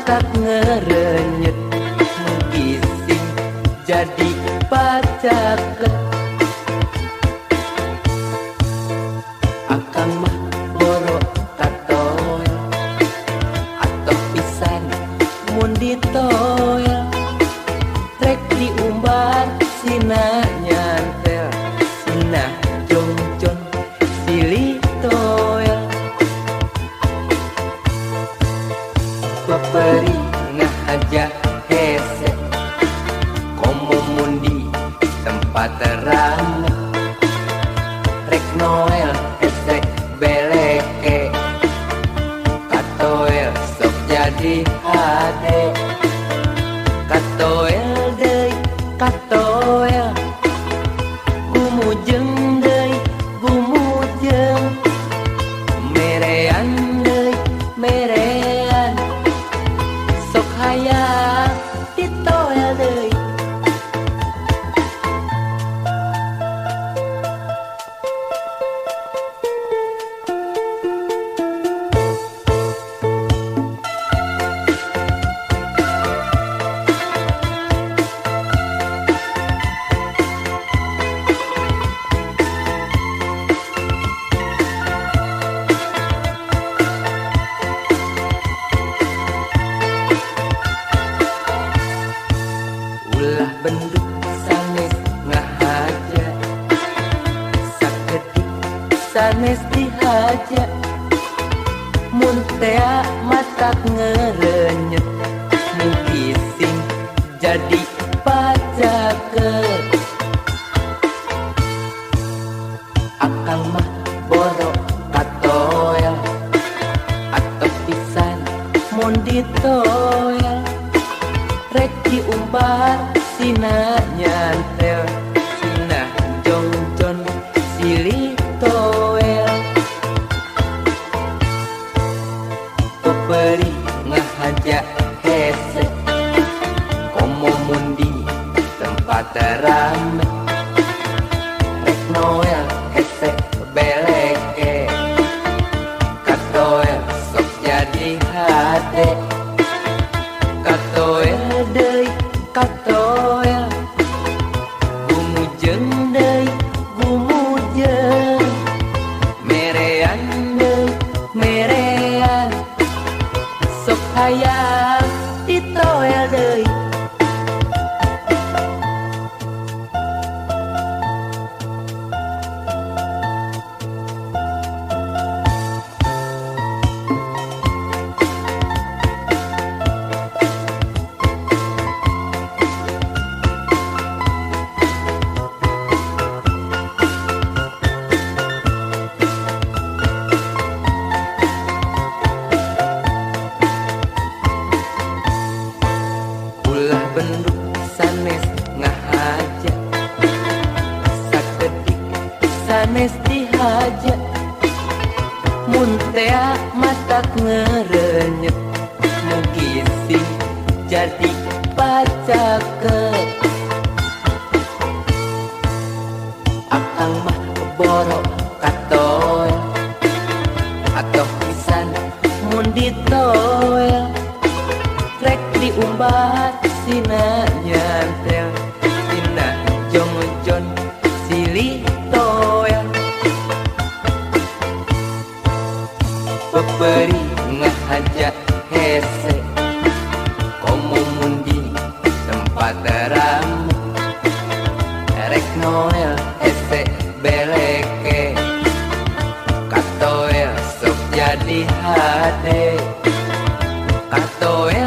matak ngerenyet mugising jadi pacaket. Akang mah boro katoel atau pisan mun ditoel rek diumbar sina nyantel sina jongjon silih toel. Peperi ngahaja hese komo mundi tempat rame rek Noel hese beleke katoel sok jadi hade katoel deui katoel gumujeng deui gumujeng merean deui merean sok hayang ditoel deui. Ulah benduk sanes ngahaja sakedik sanes dihaja mun tea matak ngerenyet mugising jadi pacaket. Akang mah boro katoel atau pisan mun ditoel rek diumbar sina nyantel sina jongjon silih toel. Peperi ngahaja hese komo mundi tempat rame rek Noel hese beleke katoel sok jadi hade katoel deui katoel gumujeng deui gumujeng merean deui merean sok hayang ditoel deui. Ulah benduk sanes ngahaja sakedik sanes dihaja mun tea matak ngerenyet mugising jadi pacaket. Akang mah boro katoel atau pisan mun ditoel rek diumbar sina nyantel sina jongjon silih toel. Peperi ngahaja hese komo mundi tempat rame rek Noel hese beleke katoel sok jadi hade katoel.